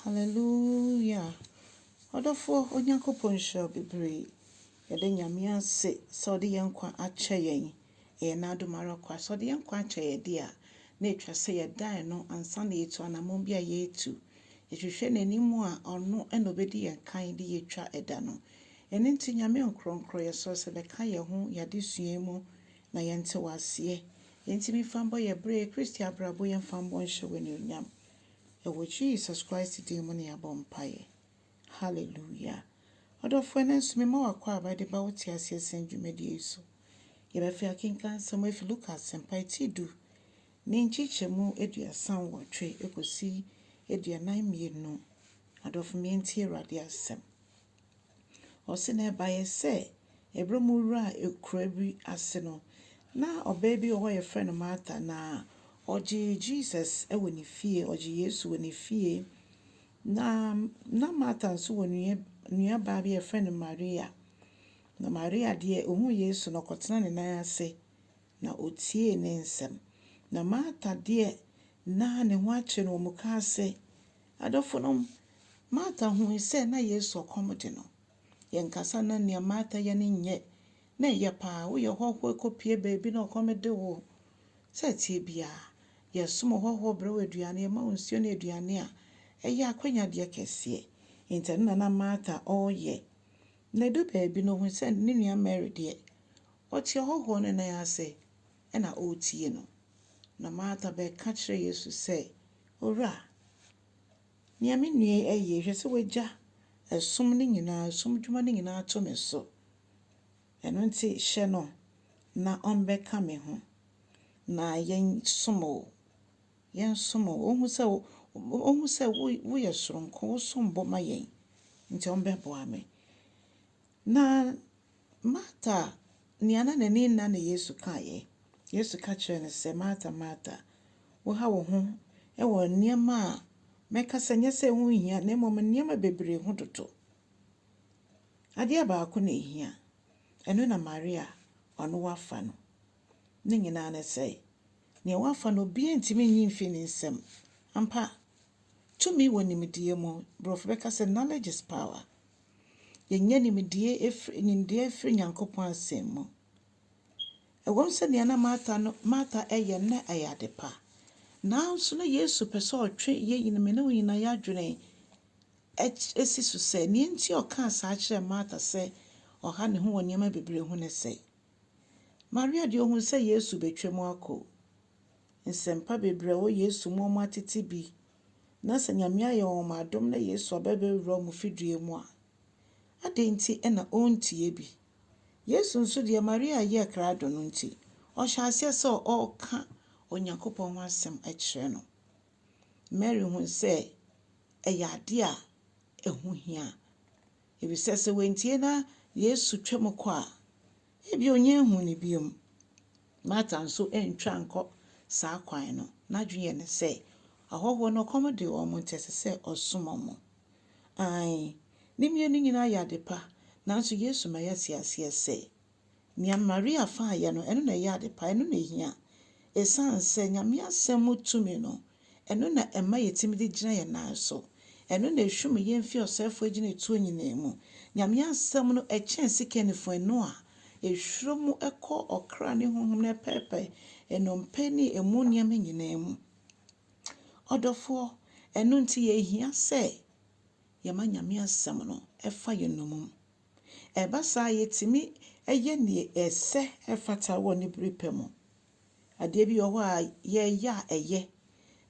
Hallelujah. Ɔdɔfoɔ, Onyankopɔn nhyira wo bebree. Yɛda Nyame ase sɛ ɔde yɛn nkwa akyɛ yɛn. Ɛyɛ n'adom ara kwa. Sɛ ɔde yɛn nkwa akyɛ yɛn de a, na ɛtwa sɛ yɛdan no ansa na yɛtu anammɔn bi a yɛretu. Yɛhwehwɛ n'anim a, ɔno na ɔbɛdi yɛn kan de yɛatwa ɛda no. Ɛno nti, Nyame nkorɔnkorɔ, yɛsrɛ sɛ bɛka yɛn ho yɛn adesua yi mu na yɛnte wo aseɛ. Yɛntumi mfa mbɔ yɛn berɛ, Kristo abrabɔ yɛmfa mbɔ nhyɛ wo anuonyam. Ɛwɔ Jesus Christ din mu na yɛabɔ mpaeɛ. Hallelujah. Ɔdɔfoɔ, ɛnnɛ nso mema wo akwaaba de ba wo te aseɛ sɛn dwumadie yi so. Yɛbɛfi akenkan nsɛm afi Luka Asɛmpa ti 10 ne nkyekyɛmu 38 kɔsi 42. Adɔfo, yɛntie Awurade asɛm. Ɔse na ɛbaeɛ sɛ ɛberɛ mu wura kuro bi ase no, na ɔbaa bi wɔ hɔ a yɛfrɛ no Martha, na ɔgyee Jesus wɔ ne fie, ɔgyee Yesu wɔ ne fie. Na Martha nso wɔ nuabaa bi a yɛfrɛ no Maria. Na Maria deɛ, ohuu Yesu no, ɔkɔtena ne nan ase na otiee ne nsɛm. Na Martha deɛ, na ne ho akyere no wɔ muka ase. Adɔfonom, Martha hui sɛ na Yesu ɔkɔm de no. Yɛnkasa na nea Martha yɛ no nyɛ. Na ɛyɛ paa, woyɛ hɔhoɔ kɔpie baabi na ɔkɔm de wo. Sɛ ɛteɛ biara, yɛsom hɔhoɔ brɛ wo aduane, yɛma wo nsuo ne aduane a, ɛyɛ akwanyadeɛ kɛseɛ. Nti ɛno na na Martha ɔreyɛ. Na ɛdu baabi no, ohuu sɛ ne nua Mary deɛ, ɔte ɔhɔhoɔ no nan ase ɛna ɔretie no. Na Martha bɛka kyerɛ Yesu sɛ, "Owura, nea me nua yi ɛyɛ, hwɛ sɛ wagya ɛsom no nyinaa, ɛsom dwuma no nyinaa ato me so. Ɛno nti hyɛ no na ɔmbɛka me ho na yɛnsom wo. Yɛnsom wo. Ohu sɛ woyɛ soronko, wosom bo ma yɛn. Nti ɔmbɛboa me." Na Martha, nea na n'ani nna na Yesu kaeɛ. Yesu ka kyerɛɛ no sɛ, "Martha, Martha, woha wo ho wɔ nneɛma a mɛka sɛ nyɛ sɛ ɛho nhia na mmom nneɛma bebree ho dodo. Adeɛ baako na ehia. Ɛno na Maria ɔno wafa no. Ne nyinaa ne sɛ, nea wafa no obiara ntumi nyi mfi ne nsam." Ampa, tumi wɔ nimdeɛ mu. Borɔfo bɛka sɛ knowledge is power. Yɛnya nimdeɛ efiri Nyankopɔn asɛm mu. Ɛwom sɛ nea na Martha no Martha ɛyɛ na ɛyɛ ade pa. Nanso na Yesu pɛ sɛ ɔtwe yɛn nyinaa, me ne wo nyinaa yɛadwene esi so sɛ nea nti a ɔkaa saa kyerɛɛ Martha sɛ ɔha ne ho wɔ nneɛma bebree ho ne sɛ, Maria deɛ, ohuu sɛ Yesu betwam akɔ. Nsɛmpa bebree a ɛwɔ Yesu mu a wɔn atete bi. Na sɛ Nyame ayɛ wɔn adom na Yesu aba abɛwura wɔn fidua mu a, adɛn nti na ɔntie bi? Yesu nso deɛ, Maria yɛɛ krado no nti, ɔhyɛ aseɛ sɛ ɔreka Onyankopɔn ho asɛm kyerɛ no. Mary hu sɛ ɛyɛ ade a ɛho hia. Efisɛ sɛ wantie na Yesu twam kɔ a, ebi onnya nhu no bio. Martha nso ntwa nkɔ saa kwan no. N'adwene yɛ ne sɛ, ahɔhoɔ no ɔkɔm de wɔn nti ɛsɛ sɛ ɔsom wɔn. Ae, ne mmienu nyinaa yɛ ade pa. Nanso Yesu ma yɛte aseɛ sɛ, nea Maria faeɛ no, ɛno na ɛyɛ ade pa, ɛno na ehia. Esiane sɛ Nyame asɛm mu tumi no, ɛno na ɛma yɛtumi de gyina yɛn nan so. Ɛno na ehwim yɛn fi ɔsɛefoɔ agyinatuo nyinaa mu. Nyame asɛm no ɛkyɛn sika nifa a ehwiro mu ɛkɔ ɔkra ne honhom na ɛpɛɛpɛɛ nnompe ne emu nneɛma nyinaa mu. Ɔdɔfoɔ, ɛno nti yɛhia sɛ yɛma Nyame asɛm no ɛfa yɛn nnomum. Ɛba saa, yɛtumi ɛyɛ nea ɛsɛ ɛfata wɔ ne bere pɛ mu. Adeɛ bi wɔ hɔ a yɛreyɛ a ɛyɛ.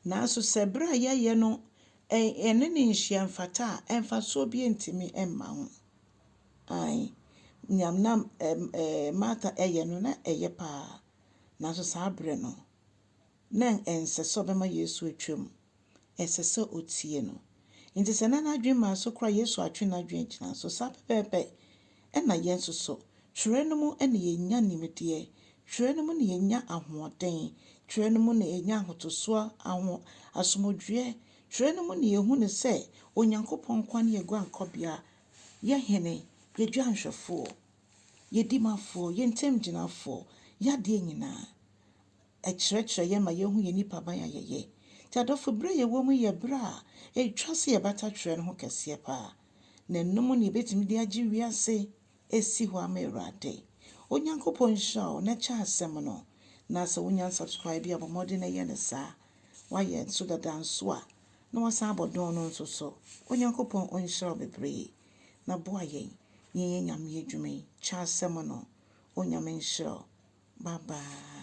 Nanso sɛ bere a yɛyɛ no ɛne ne nhyia mfata a, mfasoɔ bi ntumi mma ho. Ae, nea na Martha ɛyɛ no na ɛyɛ paa. Nanso saa bere no, na ɛnsɛ sɛ ɔbɛma Yesu atwam. Ɛsɛ sɛ otie no. Nti sɛ na n'adwene maa so koraa, Yesu atwe n'adwene gyina so. Saa pɛpɛɛpɛ ɛna yɛn nso so. Twerɛ no mu ɛna yɛnya nimdeɛ. Twerɛ no mu na yɛnya ahoɔden. Twerɛ no mu na yɛnya ahotosoɔ, aho asomdwoeɛ. Twerɛ no mu na yɛhu no sɛ Onyankopɔn nkwa ne yɛn guankɔbea, yɛ hene, yɛ dwanhwɛfoɔ, yɛ dimafoɔ, yɛ ntamgyinafoɔ, yɛ adeɛ nyinaa. Ɛkyerɛkyerɛ yɛn ma yɛhu yɛn nipaban a yɛyɛ. Nti adɔfo, berɛ a yɛwɔ mu yi yɛ berɛ a ɛtwa sɛ yɛbata twerɛ no ho kɛseɛ paa. Na ɛno mu na yɛbɛtumi de agye wiase asi hɔ ama Awurade. Onyankopɔn nhyira wo na kyɛ asɛm no. Na sɛ wonya nsubscribe a, bɔ mmɔden na yɛ no saa. Woayɛ nso dada nso a, na wasan abɔ dɔn no nso so. Onyankopɔn ɔnhyira wo bebree na boa yɛn na yɛnyɛ Nyame adwuma yi. Kyɛ asɛm no. Onyame nhyira wo. Bye bye.